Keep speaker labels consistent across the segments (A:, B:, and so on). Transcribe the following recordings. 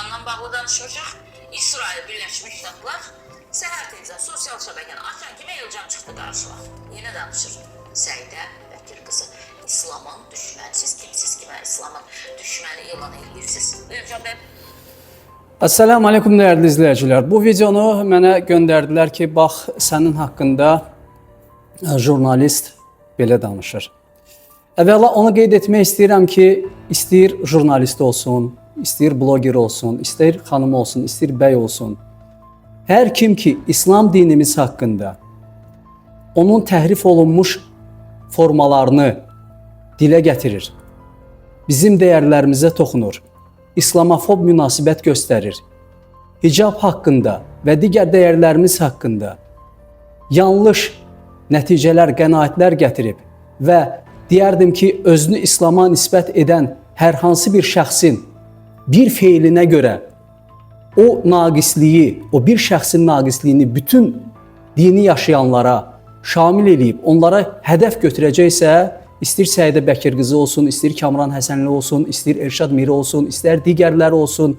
A: İranla bağlı danışmışıq. İsrail, Birləşmiş Ştatlar səhər tezdən sosial şəbəkəni açan kimi Elcan çıxdı qarşıma. Yenə danışır. Səidə Bəkir qızı İslamın düşməni. Siz kimsiz ki, mən İslamın düşməni elan edirsiniz? Elcan bəy.
B: Assalamu aleykum dəyərli izləyicilər. Bu videonu mənə göndərdilər ki, bax sənin haqqında jurnalist belə danışır. Əvvəla onu qeyd etmək istəyirəm ki, istəyir jurnalist olsun, istəyir bloger olsun, istəyir xanım olsun, istəyir bəy olsun. Hər kim ki İslam dinimiz haqqında onun təhrif olunmuş formalarını dilə gətirir, bizim dəyərlərimizə toxunur, İslamofob münasibət göstərir, hicab haqqında və digər dəyərlərimiz haqqında yanlış nəticələr, qənaətlər gətirib və deyərdim ki, özünü İslama nisbət edən hər hansı bir şəxsin bir feilinə görə o naqisliyi, o bir şəxsin naqisliyini bütün dini yaşayanlara şamil eləyib, onlara hədəf götürəcəksə, istər Səidə Bəkir qızı olsun, istər Kamran Həsənli olsun, istər Elşad Miri olsun, istər digərləri olsun,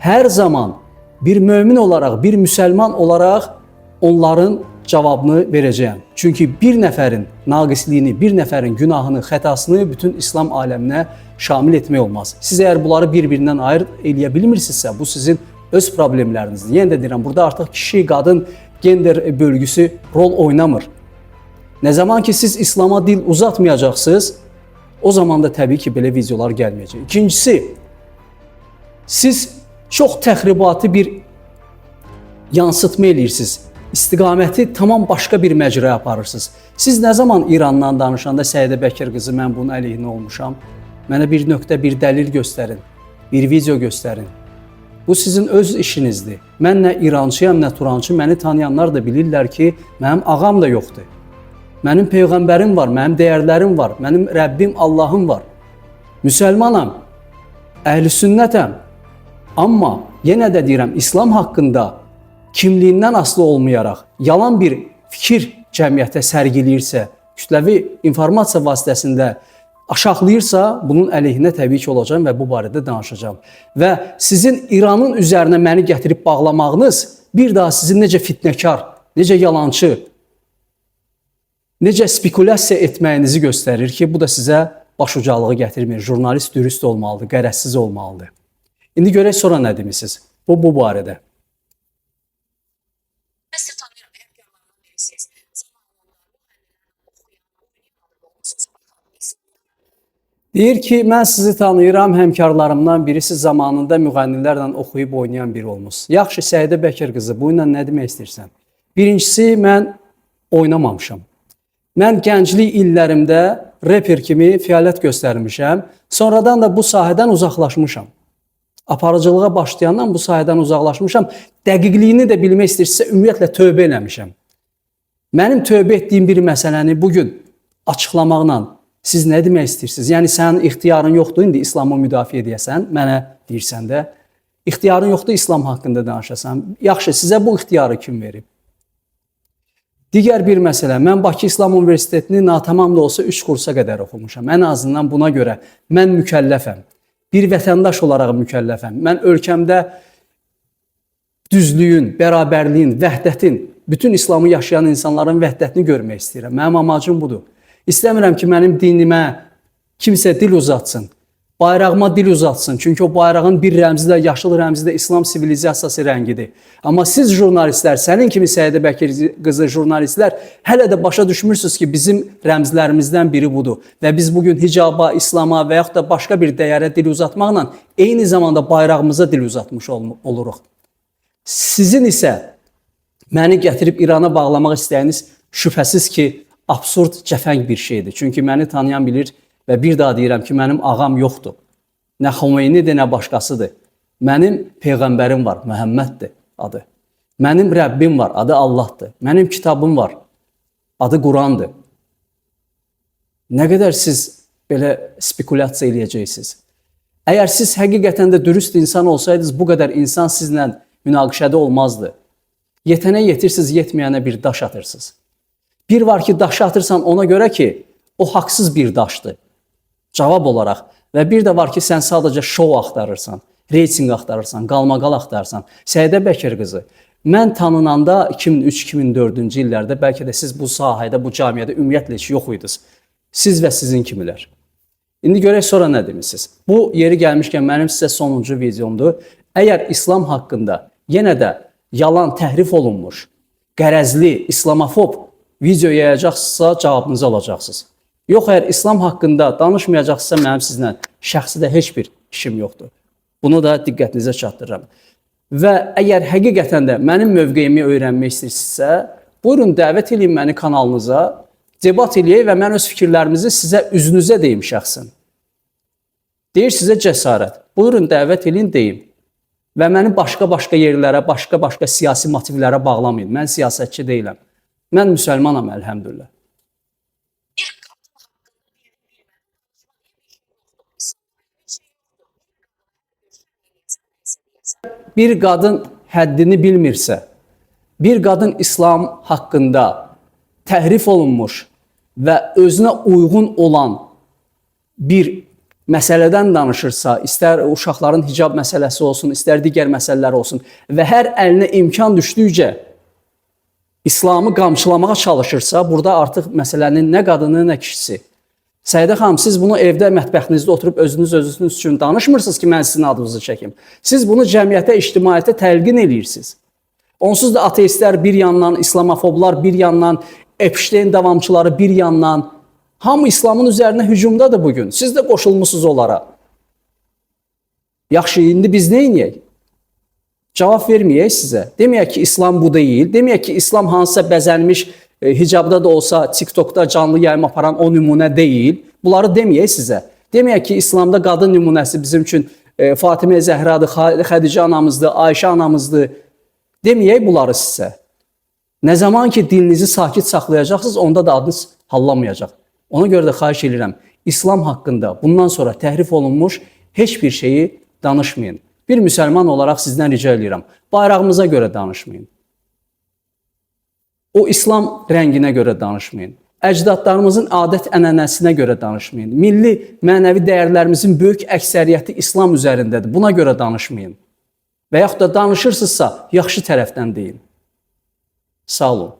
B: hər zaman bir mömin olaraq, bir müsəlman olaraq onların cavabını verəcəyəm. Çünki bir nəfərin naqisliyini, bir nəfərin günahını, xətasını bütün İslam aləminə şamil etmək olmaz. Siz əgər bunları bir-birindən ayırd eləyə bilmirsinizsə, bu sizin öz problemlərinizdir. Yenə də deyirəm, burada artıq kişi, qadın, gender bölgüsü rol oynamır. Nə zaman ki siz İslama dil uzatmayacaqsınız, o zaman da təbii ki belə videolar gəlməyəcək. İkincisi, siz çox təxribatı bir yansıtma eləyirsiniz. İstiqaməti tamam başqa bir məcraya aparırsınız. Siz nə zaman İrandan danışanda Səidə Bəkir qızı mən bunun əleyhinə olmuşam? Mənə bir nöqtə, bir dəlil göstərin. Bir video göstərin. Bu sizin öz işinizdir. Mən nə İrançıyam, nə Turançı. Məni tanıyanlar da bilirlər ki, mənim ağam da yoxdur. Mənim peyğəmbərim var, mənim dəyərlərim var, mənim Rəbbim Allahım var. Müsəlmanam, əhl-i sünnətəm. Amma yenə də deyirəm, İslam haqqında kimliyindən asılı olmayaraq yalan bir fikir cəmiyyətə sərgiləyirsə, kütləvi informasiya vasitəsində aşağılayırsa, bunun əleyhinə təbii ki olacağam və bu barədə danışacağam. Və sizin İranın üzərinə məni gətirib bağlamağınız bir daha sizin necə fitnəkar, necə yalançı, necə spekulyasiya etməyinizi göstərir ki, bu da sizə başucalığı gətirmir. Jurnalist dürüst olmalıdır, qərəzsiz olmalıdır. İndi görək sonra nə demisiniz? Bu barədə.
A: Mən sizi tanıyıram, həmkarlarımdan birisiniz. Zamanında müğənnilərlə oxuyan, oynayan adam olmusunuz.
B: Deyir ki, mən sizi tanıyıram, həmkarlarımdan birisi zamanında müğənnilərlə oxuyub oynayan biri olmuş. Yaxşı, Səidə Bəkir qızı, bu ilə nə demək istəyirsən? Birincisi, mən oynamamışam. Mən gənclik illərimdə reper kimi fəaliyyət göstərmişəm. Sonradan da bu sahədən uzaqlaşmışam. Aparıcılığa başlayandan bu sahədən uzaqlaşmışam. Dəqiqliyini də bilmək istəyirsinizsə, ümumiyyətlə tövbə eləmişəm. Mənim tövbə etdiyim bir məsələni bu gün açıqlamaqla siz nə demək istəyirsiniz? Yəni sənin ixtiyarın yoxdur indi İslamı müdafiə edəsən, mənə deyirsən də. İxtiyarın yoxdur İslam haqqında danışasan. Yaxşı, sizə bu ixtiyarı kim verib? Digər bir məsələ, mən Bakı İslam Universitetini natamam da olsa 3 kursa qədər oxumuşam. Ən azından buna görə mən mükəlləfəm. Bir vətəndaş olaraq mükəlləfəm. Mən ölkəmdə düzlüyün, bərabərliyin, vəhdətin, bütün İslamı yaşayan insanların vəhdətini görmək istəyirəm. Mənim amacım budur. İstəmirəm ki, mənim dinimə kimsə dil uzatsın. Bayrağıma dil uzatsın. Çünki o bayrağın bir rəmzi də, yaşıl rəmzi də İslam sivilizasiyası rəngidir. Amma siz jurnalistlər, sənin kimi Səidə Bəkir qızı jurnalistlər hələ də başa düşmürsünüz ki, bizim rəmzlərimizdən biri budur. Və biz bugün hicaba, İslama və yaxud da başqa bir dəyərə dil uzatmaqla eyni zamanda bayrağımıza dil uzatmış oluruq. Sizin isə məni gətirib İrana bağlamaq istəyiniz şübhəsiz ki, absurd, cəfəng bir şeydir. Çünki məni tanıyan bilir və bir daha deyirəm ki, mənim ağam yoxdur. Nə Xomeynidir, nə başqasıdır. Mənim peyğəmbərim var, Məhəmməddir adı. Mənim Rəbbim var, adı Allahdır. Mənim kitabım var, adı Qurandır. Nə qədər siz belə spekulyasiya eləyəcəksiniz? Əgər siz həqiqətən də dürüst insan olsaydınız, bu qədər insan sizlə münaqişədə olmazdı. Yetənə yetirsiniz, yetməyənə bir daş atırsınız. Bir var ki, daşı atırsan ona görə ki, o haqsız bir daşdır. Cavab olaraq. Və bir də var ki, sən sadəcə şou axtarırsan. Reytinq axtarırsan, qalmaqal axtarırsan. Səidə Bəkir qızı, mən tanınanda 2003-2004-cü illərdə bəlkə də siz bu sahədə, bu camiədə ümumiyyətlə heç yox idiniz. Siz və sizin kimilər. İndi görək sonra nə demisiniz. Bu yeri gəlmişkən mənim sizə sonuncu videomdur. Əgər İslam haqqında yenə də yalan, təhrif olunmuş, qərəzli, islamofob video yayacaqsınızsa cavabınızı alacaqsınız. Yox, əgər İslam haqqında danışmayacaqsınızsa mənim sizlə şəxsi də heç bir işim yoxdur. Bunu da diqqətinizə çatdırıram. Və əgər həqiqətən də mənim mövqeyimi öyrənmək istəyirsinizsə, buyurun dəvət eləyin məni kanalınıza, debat eləyək və mən öz fikirlərimizi sizə üzünüzə deyim şəxsən. Deyir sizə cəsarət. Buyurun dəvət eləyin deyim. Və məni başqa-başqa yerlərə, başqa-başqa siyasi motivlərə bağlamayın. Mən siyasətçi deyiləm. Mən müsəlmanam əlhəmdülillah.
A: Bir qadın haqqında bildim bilmədim danışma deyə bir şey yoxdur. İslamda belə bir şey yoxdur. Bir qadın hər bir şərh eləyəsən, nəsə deyəsən.
B: Bir qadın həddini bilmirsə, bir qadın İslam haqqında təhrif olunmuş və özünə uyğun olan bir məsələdən danışırsa, istər uşaqların hicab məsələsi olsun, istər digər məsələlər olsun və hər əlinə imkan düşdükcə İslamı qamçılamağa çalışırsa, burada artıq məsələnin nə qadını, nə kişisi. Səidə xanım, siz bunu evdə mətbəxinizdə oturub özünüz özünüz üçün danışmırsınız ki, mən sizin adınızı çəkim. Siz bunu cəmiyyətə, ictimaiyyətə təlqin eləyirsiniz. Onsuz da ateistlər bir yandan, İslamofoblar bir yandan, Epstein davamçıları bir yandan, hamı İslamın üzərinə hücumdadır bugün. Siz də qoşulmusunuz onlara. Yaxşı, indi biz nə edək? Cavab verməyək sizə. Deməyək ki, İslam bu deyil. Deməyək ki, İslam hansısa bəzənmiş hicabda da olsa TikTokda canlı yayım aparan o nümunə deyil. Bunları deməyək sizə. Deməyək ki, İslamda qadın nümunəsi bizim üçün Fatimə Zəhradır, Xədicə anamızdır, Ayşə anamızdır. Deməyək bunları sizə. Nə zaman ki dilinizi sakit saxlayacaqsınız, onda da adınız hallamayacaq. Ona görə də xahiş edirəm, İslam haqqında bundan sonra təhrif olunmuş heç bir şeyi danışmayın. Bir müsəlman olaraq sizdən rica edirəm, bayrağımıza görə danışmayın. O İslam rənginə görə danışmayın. Əcdadlarımızın adət-ənənəsinə görə danışmayın. Milli mənəvi dəyərlərimizin böyük əksəriyyəti İslam üzərindədir. Buna görə danışmayın. Və yaxud da danışırsınızsa, yaxşı tərəfdən deyin. Sağ olun.